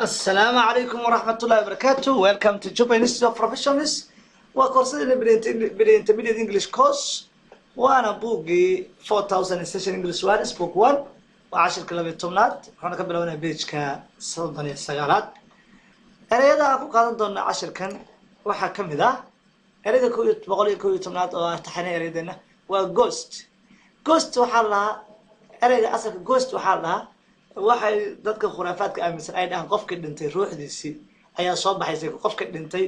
Asalaamu calaykum waraxmatullahi wabarakaatu. Welcome to Juba Institute of Professionals. Waa koorsadii Intermediate English course, waana buuggii 4000 Essential English Words, book one. Waa cashirka 12aad, waxaana ka bilaabanaya page-ka 39aad. Ereyada aan ku qaadan doona cashirkan waxaa ka mid ah ereyga ko iyo 111aad oo ah taxane ereydeena, waa ghost. Ghost waxaa la dhahaa, ereyga asalka ghost waxaa la dhahaa, waxay dadka khuraafaadka aaminsan ay dhahaan qofka dhintay ruuxdiisii ayaa soo baxaysa. Qofka dhintay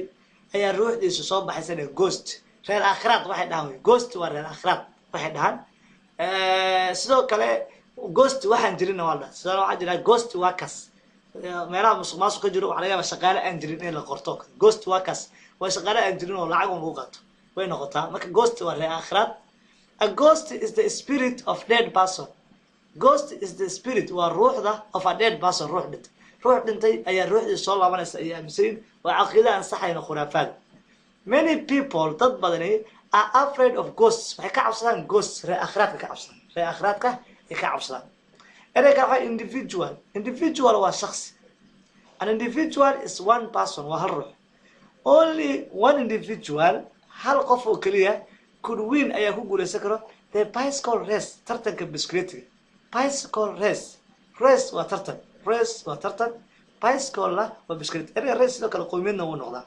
ayaa ruuxdiisa soo baxaysa, ghost. Reer aakhiraad waxay dhahaan wey. Ghost waa reer aakhiraad waxay dhahaan. Sidoo kale ghost waxaan jirinna waa la dhaha. Sidoo waxaa jira ghost workers, meelaha musuq maasuq ka jiro. Waxaa laga yaaba shaqaale aan jirin in la qorto. Ghost workers waa shaqaale aan jirin oo lacag un lagu qaato way noqotaa. Marka ghost waa reer aakhiraad. A ghost is the spirit of dead person. Ghost is the spirit, waa ruuxda, of a dead person, ruux dhintay. Ruux dhintay ayaa ruuxdii soo laabanaysa iyo aaminsayin. Waa caqiida ansaxayna, khuraafaad. Many people, dad badani, are afraid of ghosts, waxay ka cabsadaan ghosts, reer aakhiraadka ka cabsadaan, reer aakhiraadka ay ka cabsadaan. Ereyga kale waxaa individual. Individual waa shakhsi. An individual is one person, waa hal ruux. Only one individual, hal qof oo keliya, could win, ayaa ku guuleysan karo, the bicycle race, tartanka biscuitiga. Bicycle race, race waa tartan, race waa tartan, bicycle-na waa biscuit. Ereyga race sidoo kale qowmiyadna wuu noqdaa.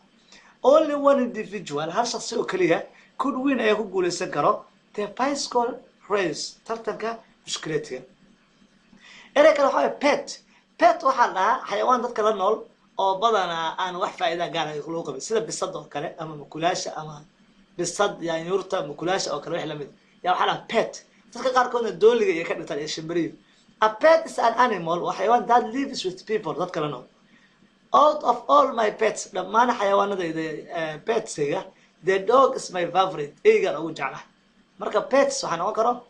Only one individual, hal shakhsi oo keliya, could win, ayaa ku guuleysan karo, the bicycle race, tartanka biscuitiga. Erey kale waxaa waye pet. Pet waxaa la dhahaa xayawaan dadka la nool oo badanaa aan wax faa'iida gaara loo qabin, sida bisada oo kale ama mukulaasha ama bisad, yaanyuurta, mukulaasha oo kale, wix lamid yaa waxaa dhaha pet. Dadka qaarkoodna dooliga iyo ka dhigtaan iyo shimbiriyo. A pet is an animal, waa xayawaan, that lives with people, dadka la nool. Out of all my pets, dhammaan xayawaanadayda, petsiga, the dog is my favorite, eygaan ugu jeclahay. Marka pets waxaa noqon karo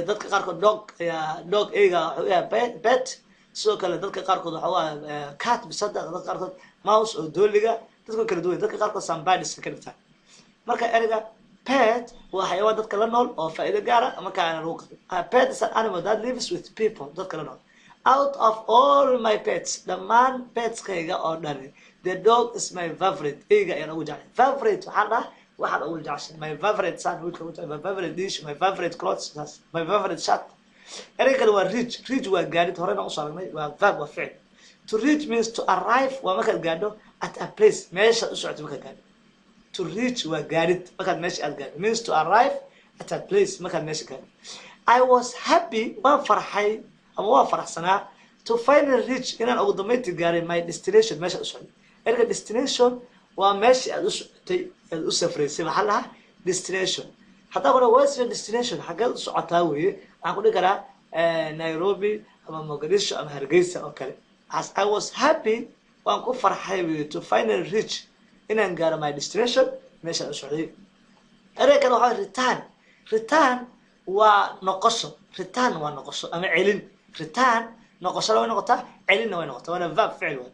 dadka qaarkood dog ayaa, dog, eyga wuxuu yahay pet. Sidoo kale dadka qaarkood waxa waa cat, bisada, dadka qaarkood mouse oo dooliga, dadka kala duwan, dadka qaarkood somebodies ka dhigtaan. Marka ereyga pet waa xayawaan dadka la nool oo faa'iido gaara marka aana lagu qabin. A pet is an animal that lives with people, dadka la nool. Out of all my pets, dhammaan petskayga oo dhani, the dog is my favorite, eyga ayaan ugu jeclay. Favorite waxaa la dhahaa waxaad ugu jeceshay. My favorite son, wiilka ugu jeclay. My favorite dish, my favorite clothes, saas. My favorite shirt. Ereyga kale waa reach. Reach waa gaadhid, horena usoo aragnay, waa verb, waa ficil. To reach means to arrive, waa markaad gaadho, at a place, meeshaad u socotay markaad gaadho. To reach waa gaadhid, markaad meesha aad gaadho. Means to arrive at a place, markaad meesha gaadho. I was happy, waan farxay ama waan faraxsanaa, to finally reach, inaan ugu dambeyntii gaaray, my destination, meesha u socday. Ereyga destination waa meeshii aad u socotay, aad u safraysay, waxaa la dhahaa destination. Haddaa ku dhaho "What's your destination?" xaggeed u socotaa weeye, waxaan ku dhihi karaa Nairobi ama Mogadishu ama Hargeysa oo kale. As I was happy, waan ku farxay weye, to finally reach, inaan gaaro, my destination, meeshaan u socday. Ereyga kale waxaa return. Return waa noqosho. Return waa noqosho ama celin. Return noqoshona way noqotaa, celinna way noqotaa, waana verb, ficil way.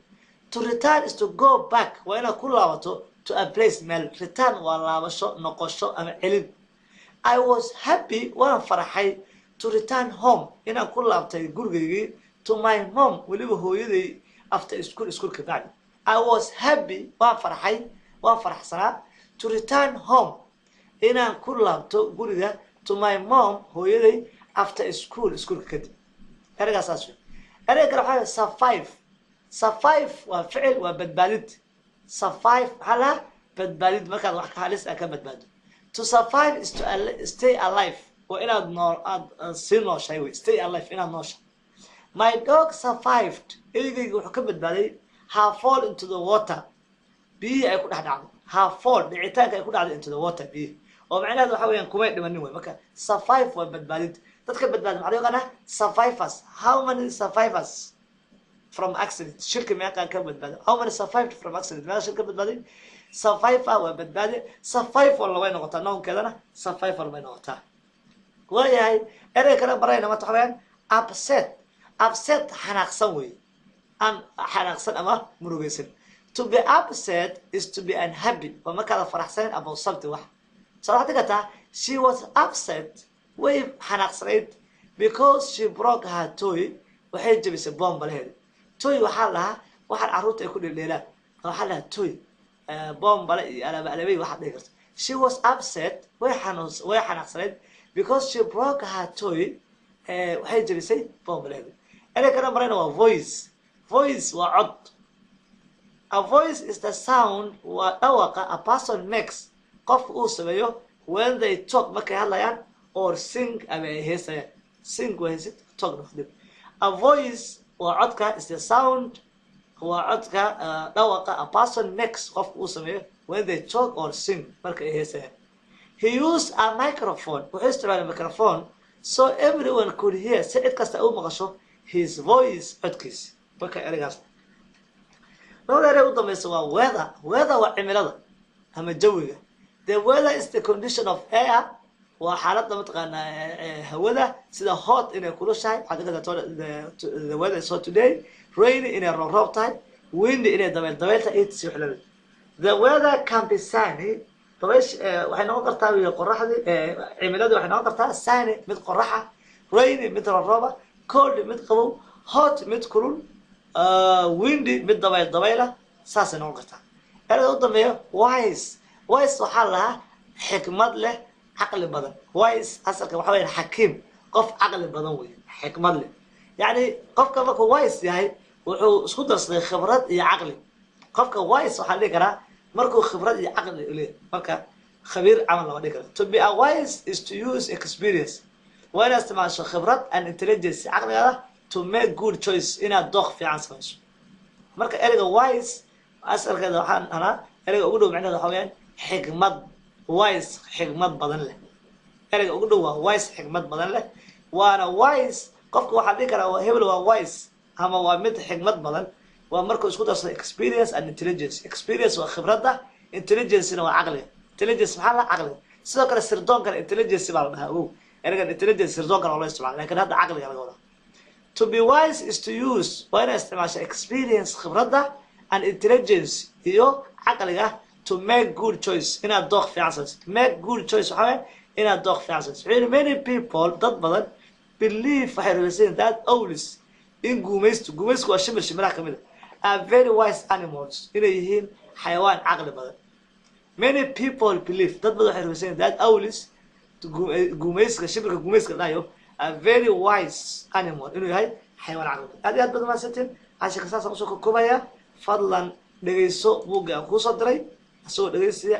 To return is to go back, waa inaad ku laabato, to a place, meel. Return waa laabasho, noqosho ama celin. I was happy, waan farxay, to return home, inaan ku laabtay gurigaygii, to my mom, weliba hooyaday, after school, schoolka bacdi. I was happy, waan farxay, waan faraxsanaa, to return home, inaan ku laabto guriga, to my mom, hooyaday, after school, schoolka kadib. Ereygaas saas wey. Ereyga kale waxaa survive. Survive waa ficil, waa badbaadid. Survive maxaa lahaa? Badbaadid, markaad wax halis ah ka badbaado. To survive is to stay alive, waa inaad nool, aad sii nooshahay wey. Stay alive, inaad nooshahay. My dog survived, eygayga wuxuu ka badbaaday, her fall into the water, biyihii ay ku dhex dhacday. Her fall, dhicitaanka ay ku dhacday, into the water, biyihii, oo macnaheedu waxa weeyaan kumay dhimanin wey. Marka survive waa badbaadid. Dadka badbaadid maxaa loo yaqaanaa? Survivors. How many survivors from accident? Shirka meeqaan ka badbaaday? How many survived from accident? Meeqa shir ka badbaaday? Survivor waa badbaade. Survival way noqotaa, nounkeedana survival bay noqotaa. Waayahay, ereyga kale barayna maanta waxa weyaan upset. Upset xanaaqsan wey, aan xanaaqsan ama murugaysan. To be upset is to be unhappy, waa markaada faraxsanin, about something, wax. So waxaad dhigataa, she was upset, way xanaaqsanayd, because she broke her toy, waxay jebisay bombalaheeda. Toy waxaa lahaa Waxaan carruurta ay ku dheeldheelaan waxaa lahaa toy, bombale iyo alaaba alabey waxaad dhihi karta. She was upset, way xanuun, way xanaaqsanayd, because she broke her toy, waxay jebisay bombaleedi. Erey kana marayna waa voice. Voice waa cod. A voice is the sound, waa dhawaqa, a person makes, qofka uu sameeyo, when they talk, markay hadlayaan, or sing, ama ay heesayaan. Sing waa heesid, talk na dib. A voice waa codka, is the sound, waa codka, dhawaqa, a person makes, qofka uu sameeyo, when they talk or sing, marka ay heesayaan. He used a microphone, wuxuu isticmaalay microphone, so everyone could hear, si cid kasta u maqasho, his voice, codkiisa. Marka ereygaas, labada erey u dambaysa waa weather. Weather waa cimilada ama jawiga. The weather is the condition of air, waa xaaladda mataqaanaa hawada, sida hot, inay kulushahay, waxaad dhihi kartaa "The weather is hot today", rainy, inay roob roob tahay, windy, inay dabeyl dabeyl tahay, etc, wax lamid. The weather can be sunny, dabaysh waxay noqon kartaa wiil qoraxdii, cimiladii waxay noqon kartaa sunny, mid qoraxa, rainy, mid roobrooba, cold, mid qabow, hot, mid kulul, windy, mid dabayl dabayla, saasay noqon kartaa. Ereyga u dambeeya, wise. Wise waxaa lahaa xikmad leh, caqli badan. Wise asalka waxa weya xakiim, qof caqli badan wey, xikmad leh. Yacni qofka markuu wise yahay, wuxuu isku darsaday khibrad iyo caqli. Qofka wise waxaa dhihi karaa markuu khibrad iyo caqli leeyahay. Marka khabiir camal lama dhihi karo. To be a wise is to use experience, waa inaad isticmaasho khibrad, and intelligence, caqligaada, to make good choice, inaad dooq fiican samayso. Marka ereyga wise asalkeeda waxaan anaa ereyga ugu dhow macnaheeda waxa weyaan xikmad. Wise, xikmad badan leh. Ereyga ugu dhow waa wise, xikmad badan leh. Waana wise, qofka waxaa dhihi karaa hebel waa wise ama waa mid xikmad badan, waa markuu isku darsado experience and intelligence. Experience waa khibradda, intelligencena waa caqliga. Intelligence maxaa la caqliga. Sidoo kale sirdoonkana intelligence baa la dhahaa. Ogow, ereygan intelligence sirdoonkana waa loo isticmaala, lakin hadda caqliga laga wadaa. To be wise is to use, waa inaad isticmaasha, experience, khibradda, and intelligence, iyo caqliga, to make good choice, inaad dooq fiican samayso. Make good choice waxaa weya inaad dooq fiican samayso. Wuxuu yidhi, many people, dad badan, believe, waxay rumaysan yihiin, that owls, in guumaystu, guumaysku waa shimbir shimbiraha kamid a, are very wise animals, inay yihiin xayawaan caqli badan. Many people believe, dad badan waxay rumaysan yihiin, that owls, guumayska, shimbirka guumayska dhahayo, a very wise animal, inuu yahay xayawaan caqli badan. Aad iyo aad baad mahadsantiin. Cashirka saasaan usoo koobaya. Fadlan dhegayso buugga aan kuusoo diray isagoo dhegaysiya.